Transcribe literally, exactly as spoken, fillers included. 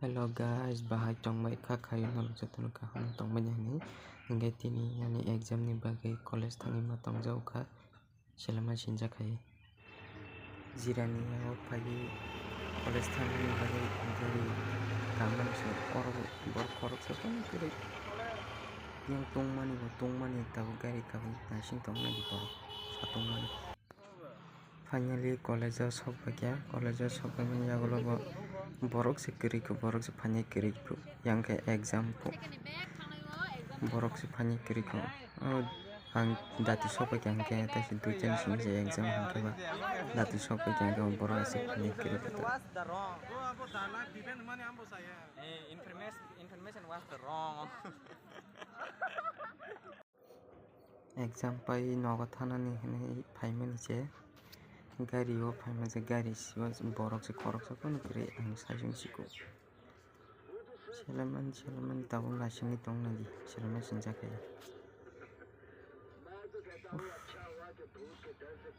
Hello guys, bahai tongbai kha khayo norok jotono kaham tongbai nai hinwi. Hwnkhe tini ani exam ni bagwi college thangwi ma tongjago kha, selema sinjak khai. Jirani o phaiwi college thangmani bagwi gari kanmani se oro borok khoroksa tong kwrwi. Yang tongmani bo tongmani tabuk gari kabui naising tongmani borok sa tongmani. Finally college o sokphaikha, college o sokphaimani yagulo bo borok se kwrwi kho, borok se phainai kwrwi kho, yang khe exam kho, borok se phainai kwrwi kho. O ang dati sokphaikha hwnkhe tei se duitani simi se exam hwnkhe ba dati sokphaikha hwnkhe borok se phainai kwrwi kho. Information was the wrong. Exam pai nogo thanani hinwi phaimani se gari o phaima se gari sibo borok se khoroksa phano kwrwi ang saichung siko. Selemani selemani tabuk naisingwi tongna di selema sinjak khe. Uff.